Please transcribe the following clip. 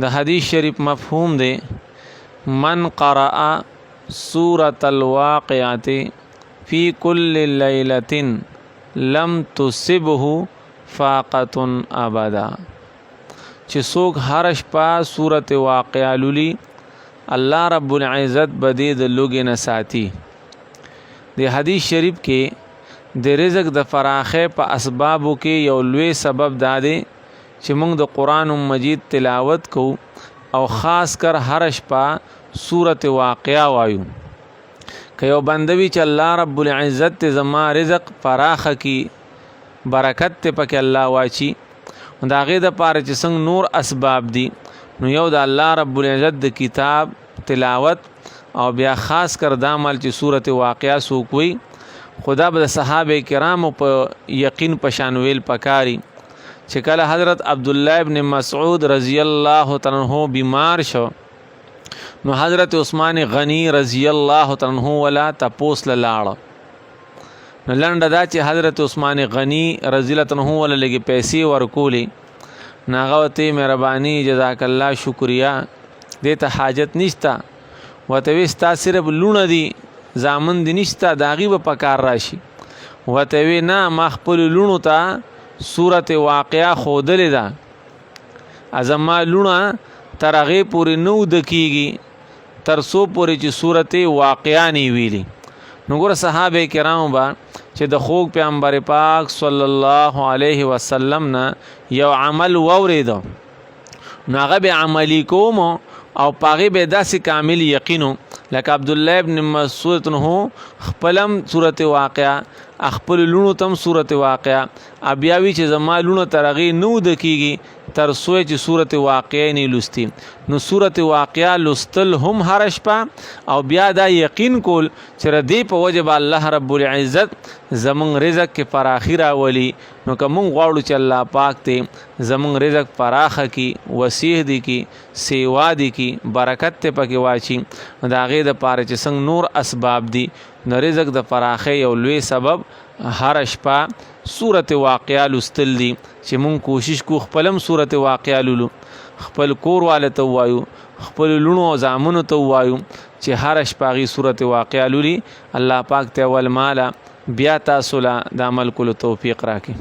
د حدیث شریف مفهوم دی، من قرأ سورة الواقعة فی کل لیلة لم تصبه فاقة ابدا، چې څوک هر شپه سورة واقعه لولي، الله رب العزت به دې د لوږې نه ساتي. د حدیث شریف کې د رزق د فراخۍ په اسبابو کې یو لوی سبب دا دی چې موږ د قرآن مجید تلاوت کوو او خاص کر هر شپه سورت واقعه وایو. که یو بنده وي چې الله رب العزت ته زما رزق فراخه کی، برکت ته پکې الله واچي، د هغې دپاره چې څنګه نور اسباب دي، نو یو د الله رب العزت د کتاب تلاوت او بیا خاص کر دا مال چې سورت واقعه څوک وي. خدا به د صحابه کرامو په یقین په شان ویل پکاري چې کله حضرت عبد الله ابن مسعود رضی الله تعالی عنہ بیمار شو، نو حضرت عثمان غنی رضی الله تعالی عنہ ولا تپوس لاړ. نو لنډه دا چې حضرت عثمان غنی رضی الله عنه ولا لګي پیسې ورکولې، نو هغه ورته مهرباني، جزاک الله، شکریه، دې ته حاجت نشته. ورته وی ستا صرف لوڼه دي، زامن دي نشته، د هغوی به په کار راشي. ورته وی نه، ما خپلو لوڼو ته صورت واقعه ښودلې ده، زما لوڼه تر هغې پورې نه اوده کېږي تر څو پورې چې صورت واقعه نه ویلي. نو ګوره، صحابه کرامو به چې د خوږ پیغمبر پاک صلی الله علیه وسلم نه یو عمل واورېده، نو هغه به عملی کوم او پاغه به داسې کامل یقینو، لکه عبد الله ابن مسعود نو خپلم صورت واقعا، خپل لونو تم صورت واقعا، بیا وی چې زما لونو ترغی نو د کیږي تر څو چې صورت واقعا نه لوستي. نو صورت واقعا لوستل هم هر شپه او بیا دا یقین کول چې ردی په وجه به الله رب العزت زمون رزق کې فراخي راولي. نو که مونږ غواړو چې الله پاک ته زمونږ رزق پراخه کی، وسیح دی کی، سیوا دی کی، برکت ته پکې واچي، نو د هغې دپاره چې څنګه نور اسباب دي، نو رزق د فراخۍ یو لوی سبب هره شپه سورت واقعه لوستل دي، چې مونږ کوشش کو خپلم سورت واقعه لولو، خپل کور واله ته ووایو، خپل لوڼو او زامنو ته ووایو چې هره شپه هغې سورت واقعه لولي. الله پاک ته اول ماله، بیا تاسو له د عمل کولو توفیق راکړي.